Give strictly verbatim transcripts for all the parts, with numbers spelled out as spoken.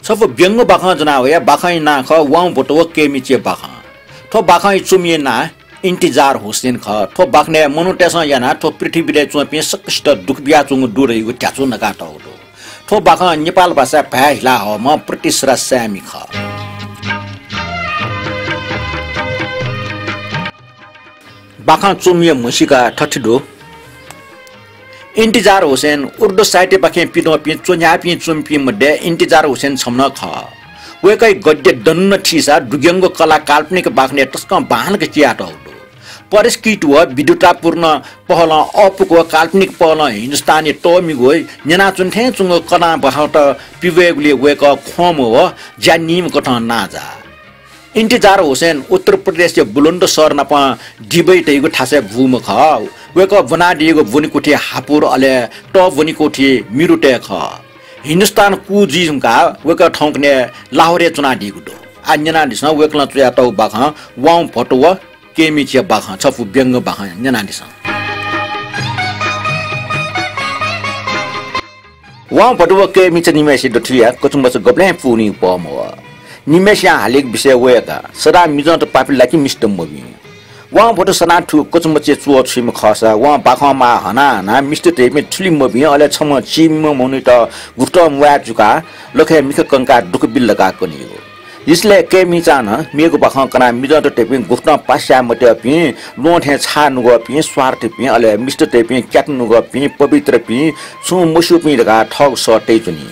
छपु व्यंग्य बाखं ज्वना वया। बाखंया नां खः वाउँभोटो व केमिचे बाखं। थ्व बाखंया च्वमिया नां इन्तिजार हुसेन खः। थ्व बाखनय् मनूतय्सं यानाः थ्व पृथ्वीलय् च्वंपिं सकसित दुःख बियाच्वंगु दु धइगु ध्याचु नकातःगु दु। थ्व बाखं नेपाल भाषाय् भाय् हिला हःम्ह प्रतिसरा साय्मि खः। बाखं च्वमिया म्हसीका थथे दु। इन्तिजार हुसेन उर्दू साहित्यपाखें पिदंपिं च्वन्ह्याःपिं च्वमिपिं मध्ये इन्तिजार हुसेन छम्ह नं खः। वय्कःया गद्य दनुन्न थीसा दुग्यंगु कला काल्पनिक बाखनय् तसकं बांलाक चियातःगु दु। परिष्कृत व विद्वतापूर्ण पहलं अःपुक व काल्पनिक पहलं हिन्दुस्तानय् तःमिगु न्यनाच्वने थें च्वंगु कलां बाखंत पिब्वयेगुलिइ वय्कः ख्वंम्ह व ज्यानीम्ह कथं नांजाः। इन्तिजार हुसेन उत्तर प्रदेशया बुलन्दशहर नापं दिबई धइगु थासय् बूम्ह खः। वय्कः ब्वनादीगु ब्वनेकुथि हापुर अले तःब्वनेकुथि मिरुतय् खः। हिन्दुस्तान कू जुइ धुंकाः वय्कः थौंकन्हय् लाहोरय् च्वनादीगु दु। आः न्यनादिसँ वय्कलं च्वयातःगु बाखं वाउँभोटो व केमिचे बाखं, छपु व्यंग्य बाखं न्यनादिसँ। वाउँभोटो व केमिचे निम्हय्सिया दथुया कचुमचा गबलें पूवनीगु पहः मवः। निम्हय्सियां हालीगु विषय वय्कः सदां मिजंत पापी ला कि मिस्त मभिं। वाउँभोटो सदां थुगु कचुमचाय् च्वछुइम्ह खःसा वं बाखं माः हनाहनाः मिस्त धइपिं थुलि मभिं, अले छम्ह चीमिम्ह मनूयात गुकथं म्वाये जुकाः लखय् मिखा कंकाः दुःख बिल धकाः कनीगु। लिसें केमिचां नं मेगु बाखं कनाः मिजंत धइपिं गुकथं पासा याये मत्यःपिं, ल्वहं थें छाः नुगःपिं, स्वार्थीपिं, अले मिस्त धइपिं क्यात नुगःपिं, पवित्रपिं, छुं मस्यूपिं धकाः थःगु सः तयाच्वनी।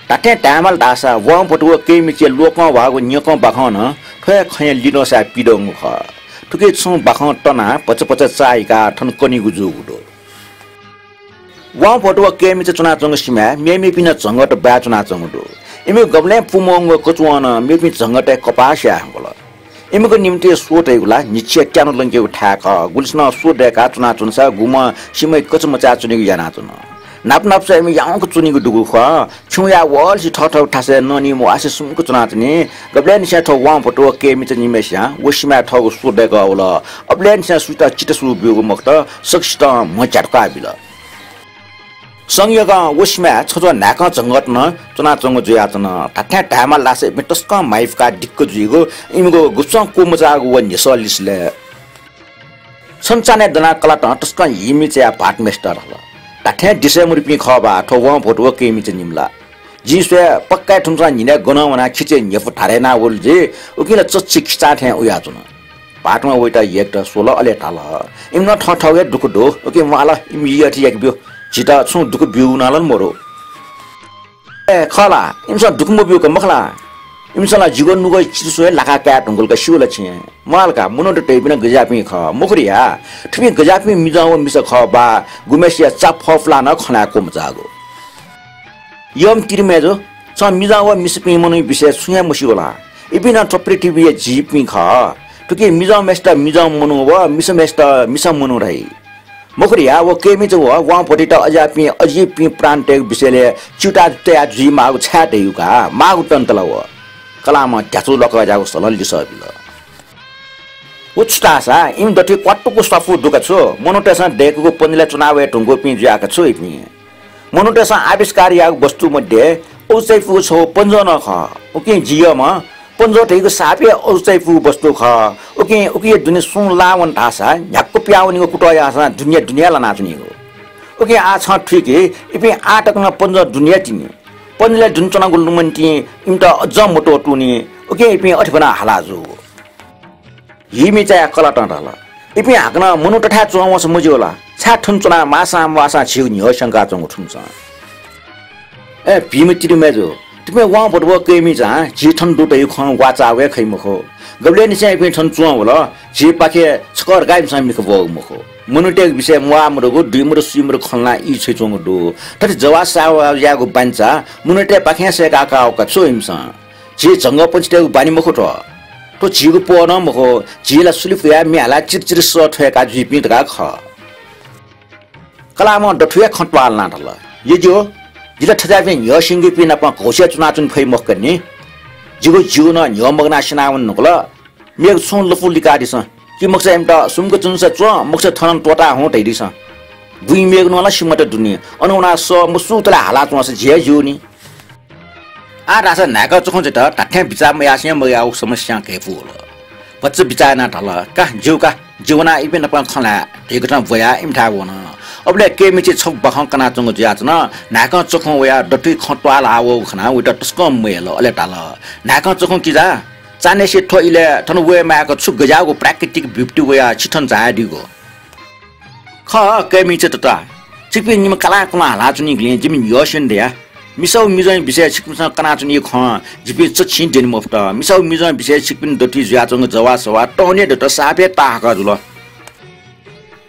धात्थें धायेमाल धाःसा वाउँभोटो व केमिचे ल्वकं ह्वाःगु न्यकं बाखं नं थ्व हे खँया लिधंसाय् पिदंगु खः। थुकी छुं बाखं तनाः भचा भचा चाःहिकाः थन कनीगु जूगु दु। वाउँभोटो व केमिचे च्वनाच्वंगु सिमाय् मेमेपिं नं झंगःत बाय् च्वनाच्वंगु दु। इमिगु गबलें पूमवंगु कचुवं नं मेपिं झंगःतय् कपास याये हंकल। इमिगु निंतिं स्व दयेगु ला न्हिच्छि त्यानु लंकेगु थाय् खः। गुलिसिनं स्व दय्काः च्वनाच्वंसा गुम्हं सिमाय् कचुमचाय् च्वनेगु यानाच्वन। न्हापा न्हापा चा इमि याउँक च्वनीगु दुगु खः। छेँया वःलसि थःथःगु थासय् ननी म्वाःसे सुम्क च्वनाच्वनी। गबलेंनिसें थ्व वाउँभोटो व केमिचे निम्हय्सियां व सिमाय् थःगु स्व दय्कः वल। अबलय्निसें सुइत चित्त सु ब्यूगु मखुत, सकसितं म्ह झ्यातुकाः बिल। संयोगं व सिमाय् छज्वः न्हाय्कं झंगःत नं च्वनाच्वंगु जुयाच्वन। धात्थें धायेमाल धाःसा इपिं तसकं म्हाइफुकाः दिक्क जुइगु, इमिगु गुब्सं क्वमचाःगु व न्ह्यसः लिसेलय्। छन्हु चान्हय् दनाः कलातं तसकं हिमिचायाः भाटमेस्टर हल। धात्थें दिसय् मदुपिं खः बा थ्व वाउँभोटो व केमिचे निम्ह ला। जिं स्वये पक्काय् थुमिसं न्हिनय् गनं वनाः खिचय् न्ह्यपु धारे यानाः वल जुइ, उकिं ला चच्छि खिचां थें उयाच्वन। भाटं वइत यय्केत स्वल, अले धाल, इमित नं थःथःगु हे दुःख दु, उकिं म्वाःल, इमि यःथें याके ब्यु। झीत छुं दुःख ब्यूगु नं ला मदु। ए, खः ला? इमिसं दुःख मब्यूगु मखु ला? इमिसं ला जिगु नुगः चित्त सु हे लाकाः काये धुंकल का, स्यू ला छिं? म्वाःल का, मनूत धइपिं नं गज्याःपिं खः, मखु धया? थुपिं गज्याःपिं मिजं व मिसा खः बा, गुम्हय्सिया चा फःफुलाः नं खँ ल्हाये क्वमचाःगु। यःम्ह तिरिमय्जु, छं मिजं व मिसापिं मनूया विषयय् छुं हे मस्यू ला? इपिं नं थ्व पृथ्वीया जीवपिं खः। थुकी मिजंम्हय्सित मिजं मनू व मिसाम्हय्सित मिसा मनू धाइ। मखु धया व केमिचे व वाउँभोटोयात अज्याःपिं अजीवपिं प्राणीतय्गु विषयलय् च्यूताः तयाः जुइमाःगु छाय् धइगु का, माःगु दन्त ला व? कलाःम्हं ध्याचु लकःज्याःगु सलं लिसः बिल। व छु धाःसा इमि दथुइ क्वातुक स्वापू दु का छु? मनूतय्सं दय्कूगु पन्जालय् च्वना वये धुंकूपिं जुया का छु इपिं? मनूतय्सं आविष्कार याःगु वस्तु मध्ये अजू चायापुगु छगू पंजः नं खः। उकिं जि यःम्हं पंजः धइगु साप हे अजू चायापुगु वस्तु खः। उकिं उकिया दुने सुं लाः वन धाःसा न्ह्याक्व पिहां वनीगु कुतः याःसां दुने दुने लानाच्वनीगु। उकिं आः छं थुइकि, इपिं आः तक नं पंजः दुने तिनि। पन्जालय् दुने च्वनागु लुमन्तिं इमित अज्जं मत्वःतूनि। उकिं इपिं अथे ब्वनाः हाला जूगु। हिमिचाया कलातं धाल, इपिं हाकनं मनूतथाय् च्वं वंसा मज्यू ला? छाय् थन च्वनाः माःसां म्वाःसां झीगु न्ह्यः स्यंकाच्वंगु थुमिसं? ए भिंम्ह तिरिमय्जु, थुपिं वाउँभोटो व केमिचां झी थन दु धइगु खँ ग्वाः चाःगु हे खइ मखु। गबलय्निसें इपिं थन च्वं वल, झीपाखे छकः धकाः इमिसं मिखा ब्वःगु मखु। मनूतय्गु विषयय् म्वाः मदुगु, दुइ मदु, सुइ मदु खँ ल्हानाः ई छ्वयाच्वंगु दु। थथे जवाः सावाः यायेगु बांलाः मनूतय्पाखें सय्काः काःगु का छु इमिसं? झी झंगःपंक्षीतय्गु बानी मखु थ्व। थ्व झीगु पहः नं मखु, झी ला सुलि पुयाः म्ये हालाः चिरचिर सः थ्वय्काः जुइपिं धकाः खः। कलाःम्हं दथुइ हे खँ त्वालनाः धाल, यज्यू, जि ला थज्याःपिं न्ह्यः स्यंकीपिं नाप घौछिया च्वनाच्वने फइ मखु का नि। जिगु ज्यू नं न्ह्यः मगनाः स्यनावने धुंकल। मेगु छुं लँपु लिकादिसँ। कि मखुसा इमित सुम्क च्वनेसा च्वँ, मखुसा थनं त्वःताः हुँ धयादिसँ। बुँइ मेगु नं ला सिमत दुनि, अन वनाः सः मसुतले हालाच्वंसा झी हे ज्यू नि। आः धाःसा न्हाय्कं चखुंयात धात्थें बिचाः मयासें मगाःगु समस्यां घय्पु वल। भचा बिचाः यानाः धाल, का, ज्यू का, जि वनाः इपिं नाप खँ ल्हाये धइगु थें ब्वयाः इमिथाय् वन। अबलय् केमिचे छपु बाखं कनाच्वंगु जुयाच्वन। न्हाय्कं चखुं वयाः दथुइ खँ त्वाःल्हाः वःगु खनाः वयात तसकं मयय्कल। अले धाल, न्हाय्कं चखुं किजा, चान्हय्सि थ्व इलय् थन वये माय्क छु गज्याःगु प्राकृतिक विपत्ति वयाः छि थन झायादीगु? खः, केमिचे तता। छिकपिं निम्ह कलाकुलां हालाच्वनीगुलिं जिमि न्ह्यःसिनं धया। मिसा व मिजंया विषयय् छिकपिन्सं कनाच्वनीगु खँ जिपिं चछिं द्यने मफुत। मिसा व मिजंया विषयय् छिकपिनि दथुइ जुयाच्वंगु जवाःसवाः तःन्हु हे दत, साप हे ताहाकः जुल।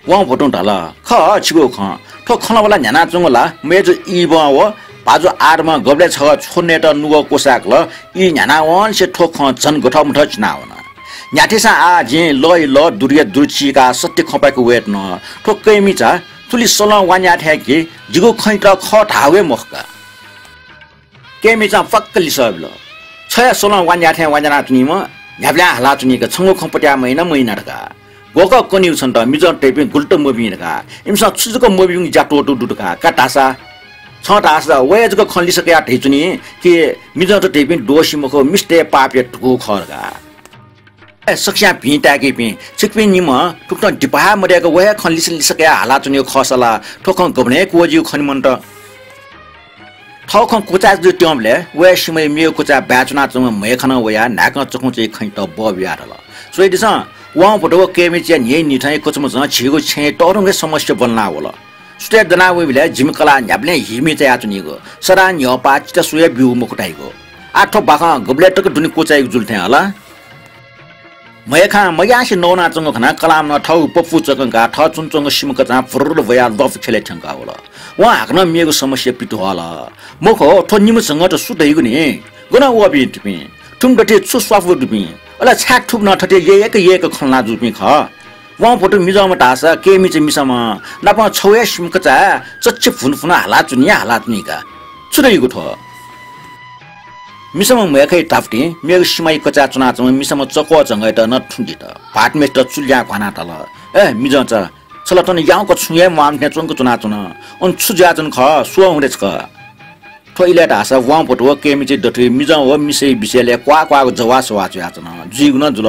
वाउँभतुं धाल, खः, छिगु खँ। थ्व खँल्हाबल्हा न्ह्यानाच्वंगु ला मय्जु इबं व भाजु आदमं गबलय् छगः छ्व नयेत नुगः क्वसाय्कल, ई न्ह्यानावंनिसें थ्व खँ झन गथःमथः चिनावन। न्ह्याथेसां आः जिं लःया लः, दुरुया दुरु चीकाः सत्य खँ पाय्क वये धुन। थ्व केमिचा थुलि सलं वान्ह्याः थें कि जिगु खँयात खः धाःगु हे मखु का। केमिचं फक्क लिसः बिल, छ हे सलं वान्ह्याः थें वान्ह्यानाच्वनीम्ह, न्ह्याबलें हालाच्वनीगु, छंगु खँ पत्याः मयाना मयाना धकाः। ग्वःगः कनीगु छन्त, मिजं धइपिं गुलि तक मभिं धकाः। इमिसं छु जक मभिंगु ज्या त्वःतूगु दु धकाः। का धाःसा, छं धाःसा व हे जक खँ लिसः कयाः धयाच्वनी कि मिजं धइपिं दोषी मखु, मिस्त हे पापया धुकू खः धकाः। अय् सकसियां भिं ताय्कीपिं, छिकपिं निम्हं थुकथं दिपाहा मदय्क व हे खँ लिसः लिसः कयाः हालाच्वनीगु खःसा ला थ्व खँ गबलें क्वःजीगु खने मन्त। थःगु खँ क्वचाय्क जुयाः त्यंबलय् व हे सिमाय् मेगु क्वचाय् बाय् च्वनाच्वंम्ह म्हय्खानं वयाः न्हाय्कं चखुंचय् खँयात ब्वः बियादिल। स्वयादिसँ, वाउँभतु व केमिचया न्ह्यइनिथं हे कचमचं झीगु छेँय् तःधंगु हे समस्या ब्वलना वल। सुथय् दना वइबलय् जिमि कलाः न्ह्याबलें हिमि चायाच्वनीगु, सदां न्ह्यःपाः चिता स्वयाः ब्यूगु मखु धाइगु। आः थ्व बाखं गबलय् तक दुने क्वचाइगु जुल थें हला। म्हय्खां मग्यासे नवानाच्वंगु खनाः कलाःम्हं थःगु पप्पू चकंकाः थः च्वनाच्वंगु सिमा कचां भुर्र ब्वयाः ल्वापु ख्यलय् थ्यंकाः वल। वं हाकनं मेगु समस्या पित हल। मखु, थ्व निम्ह झंगःयात सु धइगु नि? गन वःपिं थुपिं? थुमि दथुइ छु स्वापू दुपिं? अले छाय् थुकथं थथे यय्क यय्क खँ ल्हाना जूपिं खः? वाउँभतु मिजंम्ह धाःसा केमिचे मिसाम्ह नाप छगू हे सिमा कचाय् चच्छि भुनभुन हालाच्वनी हालाच्वनी का। छु धइगु थ्व? मिसाम्ह म्हय्खाया धापू थें मेगु सिमाया कचाय् च्वनाच्वंम्ह मिसाम्ह चक्वः झंगःयात नं थुं दित। भाःतम्हेसित चुल्यां घ्वानाः धाल, ए मिजंचा, छ ला थन याउँक छुं हे म्वाःम्ह थें च्वंक च्वनाच्वन। अन छु जुयाच्वन खः, स्वः हुँ रे छकः। थ्व इलय् धाःसा वाउँभतु व केमिचे दथुइ मिजं व मिसाया विषयलय् क्वाः क्वाःगु जवाःसवाः जुयाच्वन। जुइगु नं जुल,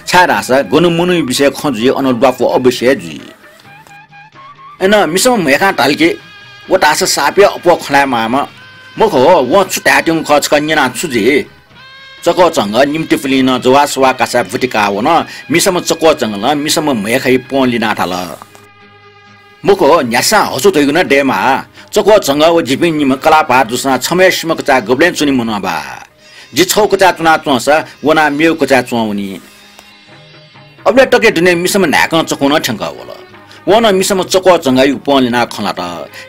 छाय्धाःसा गन मनूया विषयय् खँ जुइ अन ल्वापु अवश्य हे जुइ। अय्नं मिसाम्ह म्हय्खां धाल कि, व धाःसा साप हे अप्वः खँ ल्हाये माःम्ह। मखु, वं छु धायेत्यंगु खः छकः न्यनाः छु जुइ? चक्वः झंगः निम्ह तिपुलिं नं जवाःसवाः कासाय् ब्वति काः वन। मिसाम्ह चक्वः झंगलं मिसाम्ह म्हय्खाया प्वँ लिनाः धाल, मखु, न्ह्याथेसां हसु धइगु नं दयेमाः। चक्वः झंगः व जिपिं निम्ह कलाः भाः दुसां छम्ह हे सिमा कचाय् गबलें च्वने मनू बा। जि छगू कचाय् च्वनाच्वंसा वनाः मेगु कचाय् च्वंवनी। अबलय् तकया दुने मिसाम्ह न्हाय्कं चखुं नं थ्यंकः वल। वं नं मिसाम्ह चक्वः झंगःयागु प्वँ लिनाः खँ ल्हात।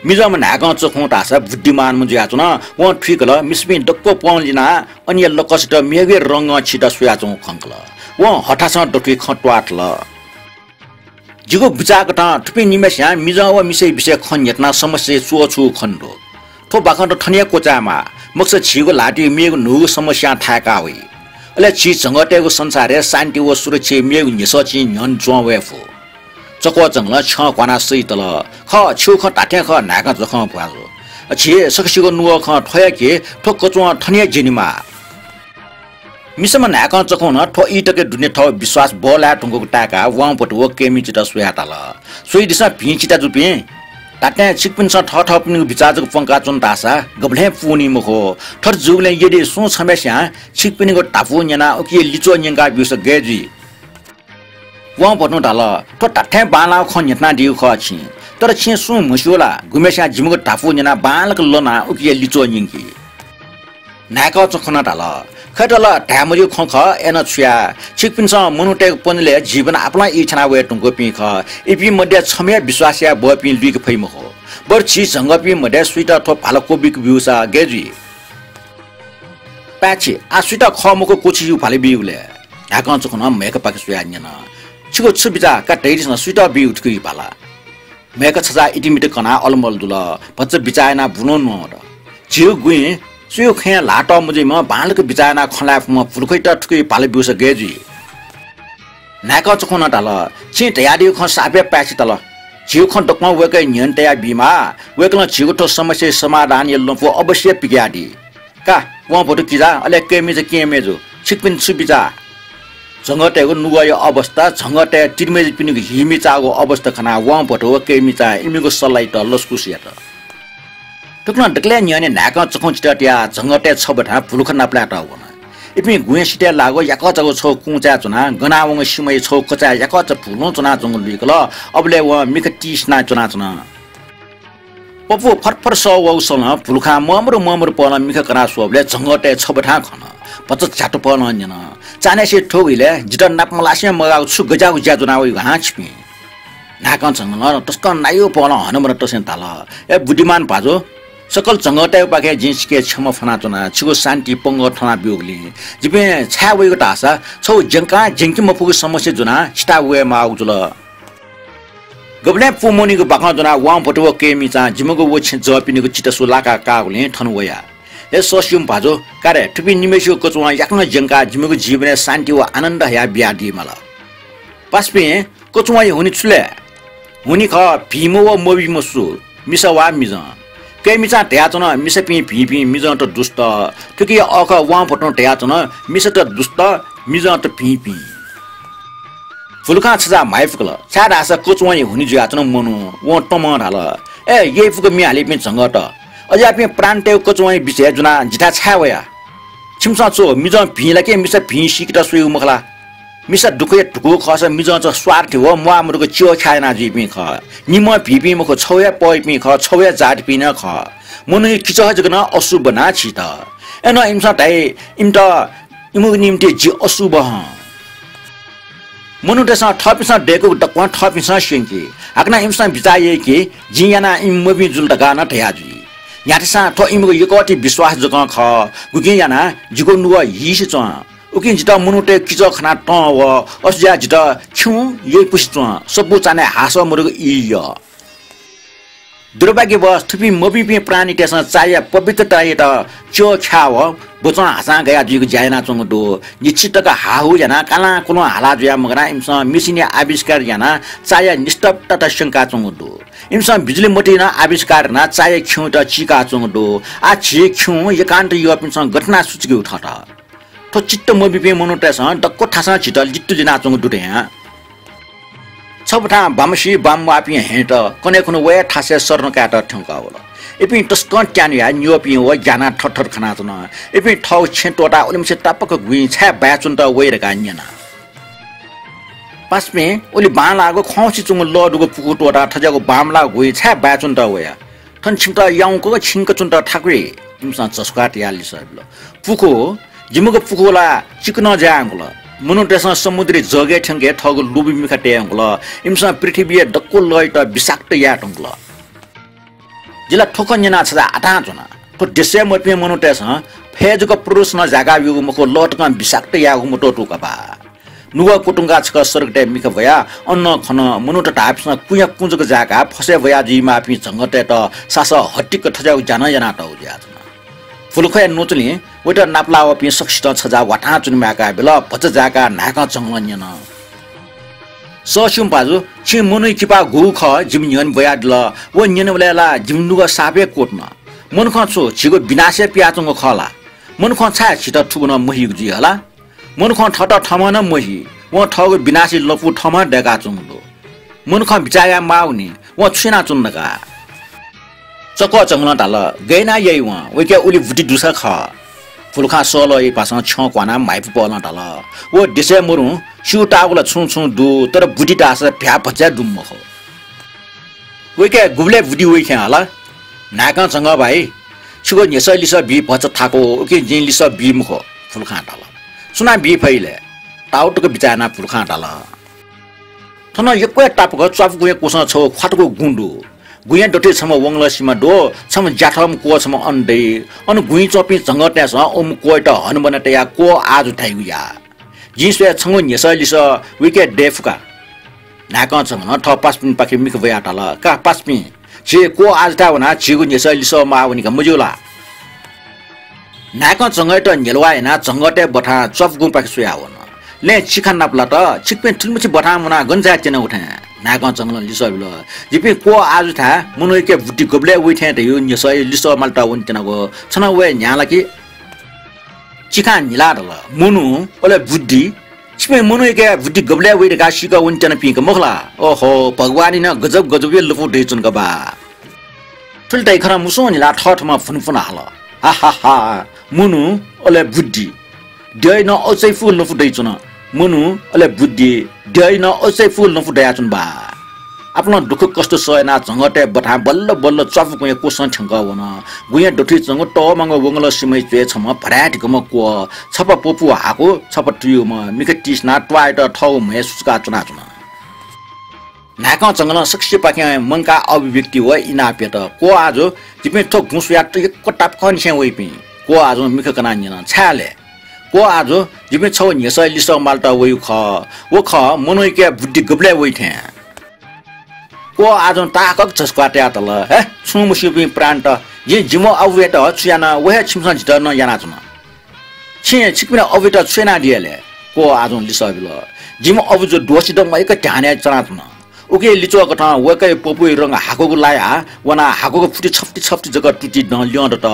मिजंम्ह न्हाय्कं चखुं धाःसा बुद्धिमानम्ह जुयाच्वन। वं थुइकल, मिसापिं दक्व प्वँ लिनाः अनया लकसयात मेगु हे रंगं छियेत स्वयाच्वंगु खंकल। वं हथासं दथुइ खँ त्वाथल। जिगु बिचाः कथं थुपिं निम्हय्सियां मिजं व मिसाया विषयय् खँ न्ह्यथनाः समस्याय् च्वःछूगु खने दु। थ्व बाखंत थन हे क्वचायेमाः, मखुसा झीगु ल्हातय् मेगु न्हूगु समस्यां थाय्का वइ। अले झी झंगःतय्गु संसारय् शान्ति व सुरक्षाया मेगु न्ह्यसः चिं न्ह्यःने च्वं वये फु। चक्वः झंगलं छ्यं घ्वानाः सही तल। खः, छिगु खँ धात्थें खः, न्हाय्कं चखुं भ्वाजु। झी सकसिगु नुगः खँ थ्व हे कि थ्व कचवं थन हे ज्यनेमाः। मिसाम्ह न्हाय्कं चखुं नं थ्व ई तकया दुने थःगु विश्वास बहलाये धुंकूगु ताय्काः वाउँभतु व केमिचेत स्वयाः धाल, स्वयादिसँ भिं चिता जूपिं। धात्थें छिकपिन्सं थःथःपिनिगु बिचाः जक प्वंकाच्वन धाःसा गबलें पूवनी मखु। थथे जूबलय् यदि सुं छम्हय्सियां छिकपिनिगु धापू न्यनाः उकिया लिच्वः न्यंका ब्यूसा गय् जुइ? वाउँभतुं धाल, थ्व धात्थें बांलाःगु खँ न्ह्यथनादीगु खः छिं। तर छिं सुं म्हस्यू ला, गुम्हय्सियां जिमिगु धापू न्यनाः बांलाक लनाः उकिया लिच्वः न्यंकी? न्हाय्कं चखुं नं धाल, खय्त ला धाये मज्यूगु खँ खः, अय्नं छु याये? छिकपिन्सं मनूतय्गु पनिलय् जीवन आपालं ई थ्यना वये धुंकूपिं खः। इपिं मध्ये छम्ह हे विश्वास याये बहःपिं लुइके फइ मखु। बरु झी झंगःपिं मध्ये सुइत थ्व भाला क्वबिक ब्यूसा गय् जुइ? पाय्छि, आः सुइत खः मखु क्वछियु भाला बीगु ले? न्हाय्कं चखुं नं म्हय्खापाखे स्वयाः न्यन, छिगु छु बिचाः का धयादिसँ, सुइत बीगु धुकुयु भाला? म्हय्खा छचाः इतिमिति कनाः अलमल दुल। भचा बिचाः यानाः बुलुं न्वं वल। झीगु गुँइ सुया खँय् ल्हाः तः मजुइम्ह बांलाक बिचाः यानाः खँ ल्हाये फुम्ह भुलुखुइत थुकुयु भाला ब्यूसा गय् जुइ? न्हाय्कं चखुं नं धाल, छिं धयादीगु खँ साप हे पाय्छि ताल। झीगु खँ दक्वं वय्कःया न्ह्यःने तयाबीमाः। वय्कलं झीगु थ्व समस्याया समाधानया लँपु अवश्य पिकयादी। का, वंभत्तु किजा, अले कय्‌मिचा केहेँ मय्‌जु, छिकपिन्त छु बिचाः? झंगःतय्‌गु नुगःया अवस्था, झंगःतय् तिरिमय्‌जुपिनिगु हि मिचाःगु अवस्था खनाः वंभत्तु व कय्‌मिचां इमिगु सल्लायात लसकुस यात। थुकथं दकलय् न्ह्यःने न्हाय्‌कं चखुं चितः तयाः झंगःतय् छबथां भुलुखा नापलायेत वन। इपिं गुँया सिथय् लाःगु याकःचागु छगू कुँचाय् च्वनाः गनावंगु सिमाया छगू कचाय् याकःचा भुलुं च्वनाच्वंगु लुइकल। अबलय् वं मिखा तिसिना च्वनाच्वन। पपू फरफर सः वःगु सलं भुलुखां ममरु ममरु पहलं मिखा कनाः स्वःबलय् झंगःतय् छबथां खन। भचा झ्यातुपहलं न्यन, चान्हय्‌से थ्वःगु इलय् जितः नापमलासें मगाःगु छु गज्याःगु ज्या ज्वनावयागु हँ छिपिं? न्हाय्‌कं झंगलं तसकं नाय् पहलं हनाबना तसें धाल, ए बुद्धिमान भाजु, सकल झंगःतय्‌पाखें जिं छिके क्षमा फ्वनाच्वना, छिगु शान्ति पंगः थनाब्यूगुलिं। जिपिं छाय् वइगु धाःसा छगू ज्यंकाः ज्यंके मफुगु समस्या ज्वनाः छितः वयेमाःगु जुल। गबलें पू मनूयागु बाखं ज्वनाः वंभत्तु व कय्‌मिचां जिमिगु व छेँ जःपिनिगु चितासू लाकाः काःगुलिं थन वया। हे सःस्यूम्ह भाजु, का रे, थुपिं निम्हय्‌सिगु कचुवां याकनं ज्यंकाः जिमिगु जीवनय् शान्ति व आनन्द हयाबियादीमाल। पासापिं, कचुवांया हुनि छु ले? हुनि खः, भिंम्ह व मभिंम्ह सु, मिसा वा मिजं। कय्‌मिचां धयाच्वन, मिसापिं भिंपिं, मिजंत दुस्त। थुकिया अःखः वंभत्तुं धयाच्वन, मिसात दुस्त, मिजंत भिंपिं। भुलुखां छजाः म्हाइपुकल, छाय्‌धाःसा कचुवांया हुनि जुयाच्वन मनू। वं तमं धाल, ए, यइपुक म्ये हालीपिं झंगःत, अज्याःपिं प्राणीतय्‌गु कचुवांया बिचय् ज्वनाः जिथाय् छाय् वया? छिमिसं छु मिजं भिं ला कि मिसा भिं सीकेत स्वइगु मखु ला? मिसा दुःखया धुकू खःसा मिजंचा स्वार्थी व म्वाःमदुगु च्यःख्याः याना जुइपिं खः। निम्हं भिंपिं मखु, छगू हे पःयापिं खः, छगू हे जातिपिं नं खः। मनूया किचः जक नं अशुभ नां छित। अय्‌नं इमिसं धाइ, इमित, इमिगु निंतिं जि अशुभ हं। मनूतय्‌सं थःपिन्सं दय्‌कूगु दक्वं थःपिन्सं स्यंकी। हाकनं इमिसं बिचाः याइ कि जिं यानाः इमि मभिं जुल धकाः नं धया जुइ। न्ह्याथेसां थ्व इमिगु यक्वःति विश्वास जकं खः, गुकिं यानाः जिगु नुगः हीसे च्वं। उकिं जितः मनूतय् किचः खनाः तं वः, अथे जुयाः जितः खिउँ यइपुसे च्वं, सब्बु चान्हय् हासः मदुगु ई यः। दुर्भाग्यवश थुपिं मभिंपिं प्राणीतय्‌सं चायाया पवित्रतायात च्यःख्याः व ब्वचं हाचां गया जुइगु ज्या यानाच्वंगु दु। निश्चित तक हाहु यानाः कालांकुलं हाला जुयाः मगानाः इमिसं मेसिनया आविष्कार यानाः चायाया निस्तब्धता स्यंकाच्वंगु दु। इमिसं बिजुली मतिइ नं आविष्कार यानाः चायाया खिउँत चीकाच्वंगु दु। आः झी खिउँ एकान्त यःपिन्सं गथे यानाः सुचुकेगु थःत? थ्व चित्त मभिंपिं मनूतय्‌सं दक्व थासं झीत लित्तुलिनाच्वंगु दु धयां। छबथां बाम्हसिं बाम्हवाःपिं हयेत कन्हय् खुन्हु वया थासय् शरण कायेत थ्यंकः वल। इपिं तसकं त्यानुयाः न्यःपिं व ग्यानाः थरथर खनाच्वन। इपिं थःगु छेँ त्वःताः उलिमछि तापाक गुँइ छाय् बाय् च्वनेत वइ धकाः न्यन। पासापिं, उलि बांलाःगु खंसे च्वंगु लः दुगु पुखू त्वःताः थज्याःगु बांमलाःगु गुँइ छाय् बाय् च्वनेत वया? थन छिमित याउँक छिंक च्वनेत थाकुइ। इमिसं झसुकाः तयाः लिसः बिल, पुखू, जिमिगु पुखू ला चिकनं जायेधुंकल। मनूतय्‌सं समुद्री जगय् थ्यंके थःगु लुबु मिखा तयेधुंकल। इमिसं पृथ्वीया दक्व लःयात विषाक्त यायेधुंकल। जि ला थ्व खँ न्यनाः छजाः आतां च्वना। थ्व देशय् मदुपिं मनूतय्‌सं फय् जक प्रदूषण जाय्‌का ब्यूगु मखु, लः तकं विषाक्त यायेगु मत्वःतूगु का बा। नुगः क्वतुंकाः छकः सडकतय् मिखा ब्वयाः अन खन मनूत धाःपिन्सं कुँया कुँ जक जाय्‌काः फसय् ब्वया जुइमाःपिं झंगःतय्‌त सासः हतिक्क थज्याःगु ज्या नं यानातःगु जुयाच्वन। भुलुखया न्वचुलिं वयात नापलाः वःपिं सकसितं छजाः वातां च्वने म्वायेकाः बिल। भचा जाय्‌काः न्हाय्‌कं झंगलं न्यन। सःस्यूम्ह भाजु, छिं मनूया किपा गुगु खः जिमि न्ह्यःने ब्वयादिल। व न्यनेबलय् ला जिमि नुगः साप हे क्वतुन। मनुखं छु झीगु विनाशय् पियाच्वंगु खः ला? मनुखं छाय् झीत थुगु नं महीगु जुइ हला? मनुखं थःत थःम्हं नं मही, वं थःगु विनाशया लँपु थःम्हं दय्‌काच्वंगु दु। मनुखं बिचाः याये माःगुनि, वं छु यानाच्वन धकाः। चकः झंगलं धाल, गय् यानाः याइ वं, वय्‌कःया उलि बुद्धि दुसा खः। भुलुखां सःलःया भासं छ्यं क्वानाः म्हाइपु पहलं धाल, व देशय् मरुं, स्यूताःगु ला छुं छुं दु, तर बुद्धि धाःसा भ्याः भचा दुम्ह मखु। वय्‌कःया गुबलय् बुद्धि वइ थें हला? न्हाय्‌कं झंगः भाइ, छिगु न्ह्यसः लिसः बी भचा थाकु, उकिं जिं लिसः बी मखु, भुलुखां धाल। सुनां बी फइ ले? ताःतक बिचाः यानाः भुलुखां धाल। थन यक्व हे तापाक च्वापुगुँया क्वसं छगू ख्वातुगु गुँ दु। गुँया दथुइ छम्ह वंगलः सिमा दु, छम्ह ज्याथःम्ह क्वः छम्ह अन दइ। अन गुँइ च्वंपिं झंगःतय्‌सं उम्ह क्वःयात हनाबना तयाः क्वः आजु धाइगु याः। जिं स्वये छंगु न्ह्यसः लिसः वय्‌कःयात दये फु का। न्हाय्‌कं झंगलं थः पासापिनिपाखे मिखा ब्वयाः धाल, का पासापिं, झी क्वः आजुथाय् वनाः झीगु न्ह्यसः लिसः माः वनी का, मज्यू ला? न्हाय्‌कं झंगःयात न्ह्यलुवा यानाः झंगःतय् बथां च्वापुगुँपाखे स्वयाः वन। लँय् चिखा नापलात, छिकपिं थुलिमछि बथां मुनाः गन झाये त्यनागु थें? न्हाय्‌कं झंगलं लिसः बिल, जिपिं क्वः आजुथाय् मनूया बुद्धि गुबलय् वइ थें धयागु न्ह्यसःया लिसः मालेत वने त्यनागु, छ नं वये न्ह्याः ला कि? चिखां न्हिलाः धाल, मनू, अले बुद्धि? छिपिं मनूयाके बुद्धि गबलय् वइ धकाः सीकः वनेत्यनापिं का मखु ला? ओहो, भगवानया नं गजब गजबया लँपु दयाच्वंगु बा। थुलि धयाः खनाः मुसुं न्हिलाः थःथम्हं भुनभुन हाल। हाहाहा, मनू अले बुद्धि, द्यःया नं अझै फुक्क लँपु दयाच्वन। मनू अले बुद्धि, द्यःया नं अझै फुक्क लँपु दयाच्वन बा। आपालं दुःखकष्ट सह यानाः झंगःतय् बथां बल्ल बल्ल च्वापुकुंया क्वसं थ्यंकः वन। गुँया दथुइ च्वंगु तःमागु वंगलं सिमाय् च्वय् छम्ह भराय् धिकम्ह क्वः, छपा पपू हाकु, छपा तुयुम्ह, मिखा तिसिनाः त्वाःयात थःगु म्हय् सुचुकाः च्वनाच्वन। न्हाय्कं झंगलं सकसियापाखें मंकाः अभिव्यक्ति व इनाप यात। क्वः आजु, जिपिं थ्व गुँ स्वयाः यक्व तापाकंनिसें वइपिं। क्वः आजुं मिखा कनाः न्यन, छाय् ले? क्वः आजु, जिपिं छगू न्ह्यसःया लिसः मालेत वयागु खः। व खः मनूयाके बुद्धि गबलय् वइ थें। क्वः आजुं ताःहाकःगु झसुकाः तयाः धाल, हे, छुं मस्यूपिं प्राणीत, जिं जिमि अबुयात छु याना व हे छिमिसं जितः नं यानाच्वन। छिं छिकपिनि अबुयात छु यानादिया ले? क्वः आजुं लिसः बिल, जिमि अबु जु द्वःछि दँ मयाक ध्यानय् च्वनाच्वन। उकिं लिच्वःकथं वय्कःया पपुया रंग हाकुगु लायाः वनाः हाकुगु फुति छप्ति छप्ति जक तुति दँ ल्यं दत।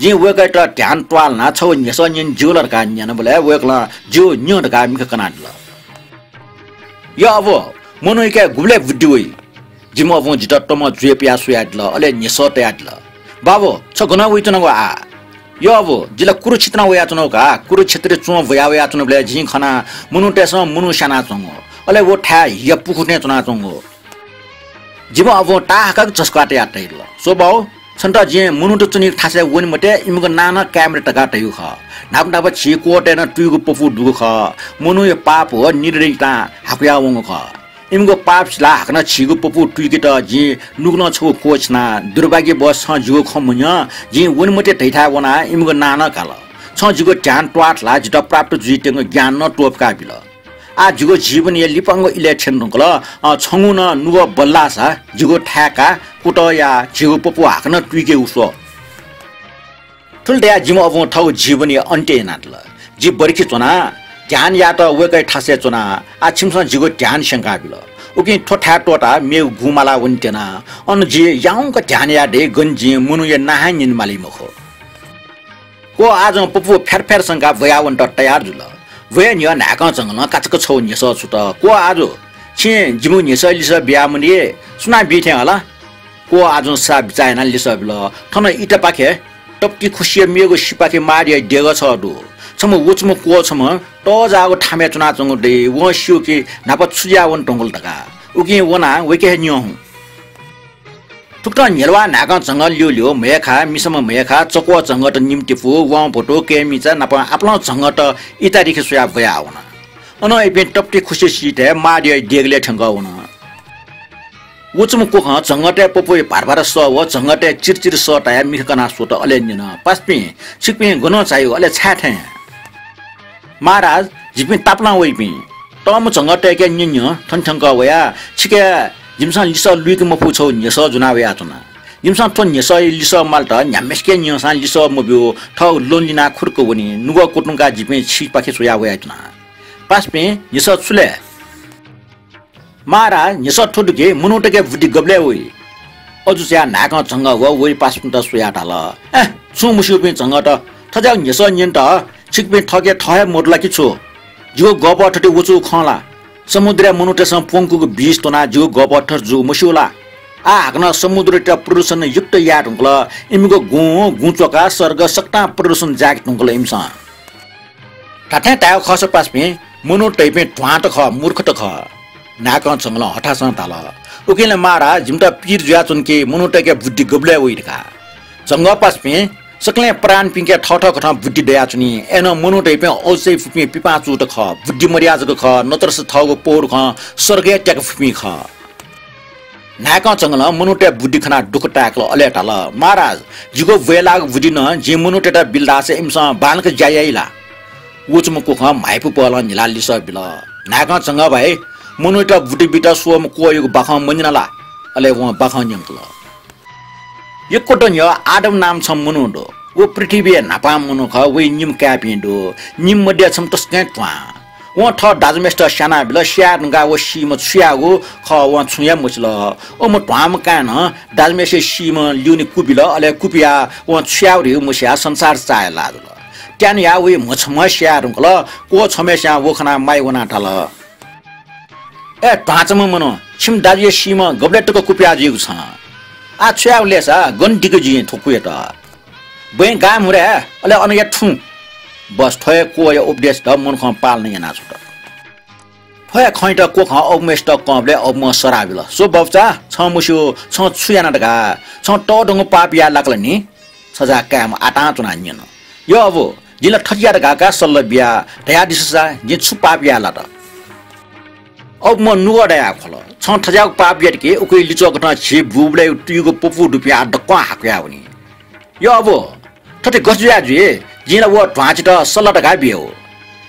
जिं वय्कःयात ध्यान त्वाःल्हानाः छगू न्ह्यसः न्यने ज्यू ला धकाः न्यनाबलय् वय्कलं ज्यू, न्यँ धकाः मिखा कनादिल। या अबु, मनूयाके गुबलय् बुद्धि वइ? जिमि अबुं जितः तमं जुया पियाः स्वयादिल, अले न्ह्यसः तयादिल। बाबु, छ गन वयाच्वनागु आः? या अबु, जि ला कुरुक्षेत्रं वयाच्वनागु का। कुरुक्षेत्रय् च्वं ब्वया वयाच्वनाबलय् जिं खना, मनूतय्सं मनू स्यानाच्वंगु, अले व थाय् हिया पुखू थें च्वनाच्वंगु। जिमि अबुं ताःहाकःगु झसुकाः तयाः धयादिल, स्व बाबु, छन्त जिं मनूत च्वनीगु थासय् वने मते, इमिगु नां नं काये मते धकाः धयागु खः। न्हापा न्हापा झी क्वःतय् नं तुयुगु पपू दुगु खः। मनूया पाप व निद्रां हाकुयाः वंगु खः। इमिगु पाप सिलाः हाकनं झीगु पपू तुइकेत जिं नुगलं छगू क्वः छिना। दुर्भाग्यवश छं जिगु खँ मन्यं, जिं वने मते धइथाय् वनाः इमिगु नां नं काल। छं जिगु ध्यान त्वाःथलाः जितः प्राप्त जुइत्यंगु ज्ञान नं त्वपुका बिल। आः जिगु जीवनया लिपांगु इलय् थ्यने धुंकल। अँ, छंगु नं नुगः बल्लाःसा जिगु थाय् का, कुतः या, झीगु पपू हाकनं तुइकेगु स्व। थुलि धयाः जिमि अबुं थःगु जीवनया अन्त्य यानादिल। जि बरखि च्वना, ध्यान यायेत वय्कःया थासय् च्वना। आः छिमिसं जिगु ध्यान स्यंकाबिल। उकिं थ्व थाय् त्वःताः मेगु गुँ माला वनेत्यना। अन जि याउँक ध्यान याये दइ, गन जिं मनूया नां हे न्यने माली मखु। क्वः आजुं पपू फ्यार फ्यार संकाः ब्वया वनेत तयार जुल। ब्वये न्ह्यः न्हाय्कं झंगलं काचाक्क छगू न्ह्यसः छुत। क्वः आजु, छिं जिमिगु न्ह्यसःया लिसः बियामदी, सुनां बी थें हला? क्वः आजुं सा बिचाः यानाः लिसः बिल। थन इटापाखे तप्ति खुसिया मेगु सिपाखे माःदिया देगः छगः दु। छम्ह वचुम्ह क्वः छम्ह तःजाःगु थामय् च्वनाच्वंगु दइ। वं स्यू कि न्हापा छु जुयाः वने धुंकल धकाः। उकिं वनाः वय्के हे न्यँ हुँ। थुकथं न्ह्यलुवाः न्हाय्कं झंगः ल्यूल्यू, म्हय्खा, मिसाम्ह म्हय्खा, चक्वः झंगःत निम्तिपु, वं भ्वतु, कय्मिचा नाप आपालं झंगःत इटादिखे स्वयाः ब्वया वन। अनं इपिं तप्ति खुसि सिथय् माःदिया देगलय् थ्यंकः वन। वचुम्ह क्वखं झंगःतय् पपुया भार भार सः व झंगःतय् चिरचिर सः तायाः मिखा कनाः स्वत, अले न्यन, पासापिं, छिकपिं गनं झायागु, अले छाय् थें? महाराज, जिपिं तापालं वइपिं। तःम्ह झंगःतय्के न्यँ न्यँ, थन थ्यंकः वयाः छिके जिमिसं लिसः लुइके मफु छगू न्ह्यसः ज्वना वयाच्वना। जिमिसं थ्व न्ह्यसःया लिसः मालेत न्ह्याम्हसिके न्यंसां लिसः मब्यू, थःगु लं लिनाः खुरुक्क वनी। नुगः क्वतुंकाः जिपिं छिपाखे स्वयाः वयाच्वना। पासापिं, न्ह्यसः छु ले? महाराज, न्ह्यसः थ्व दु कि मनूतय्के बुद्धि गबलय् वइ? अजू जुयाः न्हाय्कं झंगः व वइपासापिन्त स्वयाः धाल, ए, छुं मस्यूपिं झंगःत, थज्याःगु न्ह्यसः न्यनेत छिकपिं थःके थः हे मदु ला कि छु? जिगु गःपः थथे वचूगु खं ला? समुद्रय् मनूतय्सं प्वंकूगु विष त्वनाः जिगु गःपः थथे जूगु मस्यू ला? आः हाकनं समुद्रयात प्रदूषण युक्त याये धुंकल। इमिगु गुँ, गुँ च्वकाः सर्ग सकतां प्रदूषण जाय्के धुंकल इमिसं। धात्थें धायेगु खःसा पासापिं, मनूत धइपिं ध्वाँत खः, मूर्खत खः। न्हाय्कं झंगलं हथासं धाल, उकिं ला महाराज, जिमित पीर जुयाच्वन कि मनूतय्के बुद्धि गबलय् वइ धकाः। झंगः पासापिं, सकलें प्राणीपिंके थःथःकथं बुद्धि दयाच्वनी। अय्नं मनूत धइपिं औसय् फुपिं पिपाँचूत खः, बुद्धि मदयाः जक खः, नतरस थःगु पौरुखं सर्गय् त्याके फुपिं खः। न्हाय्कं झंगलं मनूतय् बुद्धि खनाः दुःख ताय्कल, अले धाल, महाराज, जिगु ब्वय्लाःगु बुद्धि नं जिं मनूतय्त बिल धाःसा इमिसं बांलाक ज्या याइ ला? वचुम्ह क्वखं म्हाइपु पहलं न्हिलाः लिसः बिल, न्हाय्कं झंगः भाइ, मनूयात बुद्धि बीत स्वःम्ह क्वःयागु बाखं मन्यना ला? अले वं बाखं न्यंकल। यक्व दँ न्ह्यः आदम नाम छम्ह मनू दु। व पृथ्वीया न्हापांम्ह मनू खः, वया निम्ह काय्पिं दु। निम्ह मध्य छम्ह तसकं ध्वां। वं थः दाजुम्हेसित स्यानाबिल, स्याये धुंकाः व सीम्ह छु याःगु खः वं छुं हे मसिल। अम्ह ध्वांम्ह काय्नं दाजुम्हेसिया सीम्ह ल्यूने कुबिल, अले कुबियाः वं छु याःगु धइगु मसियाः संसार चाःया लाः जुल। स्यान या वइ म्हछम्ह स्याये धुंकल। क्वः छम्हस्यां व खनाः माइ वनाः धाल, ए ध्वाँचाम्ह मनू, छिमि दाजुया सीम्ह गबलय् तक कुप्या जुइगु छं? आः छु यायेगु लय्सा गन दिके जुइ थ्व कुयात? बँय् गाय् म्हुरे, अले अन या थुँ। बस थ्व हे क्वःया उपदेशत मनखं पालन यानाछ्वत। थ्व हे खँयात क्वखं अबुम्हय्सित कंबलय् अबुम्हं सराः बिल, स्व बभचा, छं मस्यू, छं छु याना धकाः? छं तःधंगु पाप याये लाकल नि। छजा काय्म्ह आतां च्वनाः न्यन, यः अबु, जिं ला थथे या धकाः का सल्लाह बिया, धयादिसँ सा, जिं छु पाप याये लात? अबुम्हं नुगः दयाः ख्वल, छं थज्याःगु पाप यात कि उकिया लिच्वः कथं झी बुबुलय् तुयुगु पपू दुपिं आः दक्वं हाकुयावनी। यः अबु, थथे गथे जुया जुइ? जिं ला व ध्वाँचित सल्लाह धकाः बियागु।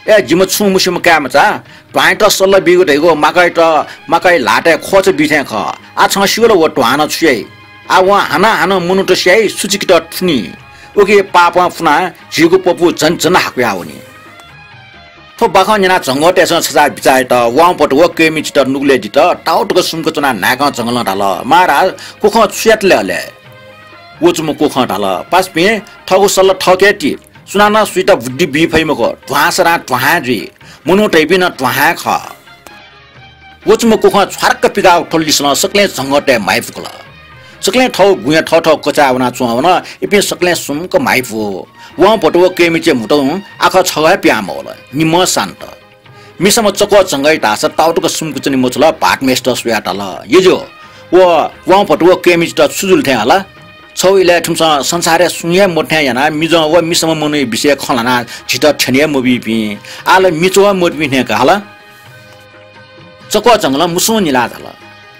ए जिम्ह छुं मस्यूम्ह काय्मचा, ध्वाँयात सल्लाह बीगु धइगु माकय्त, माकय् ल्हातय् ख्वःचा बी थें खः। आः छं स्यू ला व ध्वाँनं छु याइ? आः वं हानं हानं मनूत स्याइ, सुचिकेत थुनी। उकिया पापं फुनाः झीगु पपू झन झन हाकुयावनी। थ्व बाखं न्यनाः झंगःतय्सं छजा बिचाः यात। वाउँपत व केमिचित नुगलय् दित। ताउतक सुम्क च्वनाः न्हाय्कं झंगलं धाल, महाराज, क्वखं छु यात ले अले? वचुम्ह क्वखं धाल, पासापिं, थःगु सल्लाह थःके ति। सुनानं सुइत बुद्धि बी फइ मखु। ध्वाँ सरां ध्वाँ हे जुइ। मनू धइपिं नं ध्वाँ हे खः। वचुम्ह क्वखं छ्वार्क पिकाः थ्व लिसलं सकलें झंगःतय् म्हाइपुकल। सकलें थःगु गुँया थःथःगु कचाय् वनाच्वं वन। इपिं सकलें सुम्क म्हाइपु। वाउँपत व केमिचिया म्हुतुं आखः छगः हे पिहां मवल। निम्हं शान्त। मिसाम्ह चक्वः झंगःया धाःसा ताउतक सुम्क च्वने मछुल। भाःतम्हय्सित स्वयाः धाल, यजु, व वाउँपत व केमिचित छु जुल थें हला? छगू इलय् थुमिसं संसारय् सुं हे मदु थें यानाः मिजं व मिसाम्ह मनूया विषयय् खँ ल्हानाः झीत थ्यने हे मबीपिं, आः ला मिचा हे मदुपिं थें का हला। चक्वः झंगलं मुसुं निलाः धाल,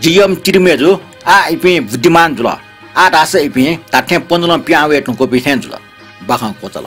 जि यःम्ह तिरिमय् जु, आः इपिं बुद्धिमान जुल। आः धाःसा इपिं धात्थें पनजुलं पिहां वये धुंकूपिं थें जुल। बाखं क्वचाल।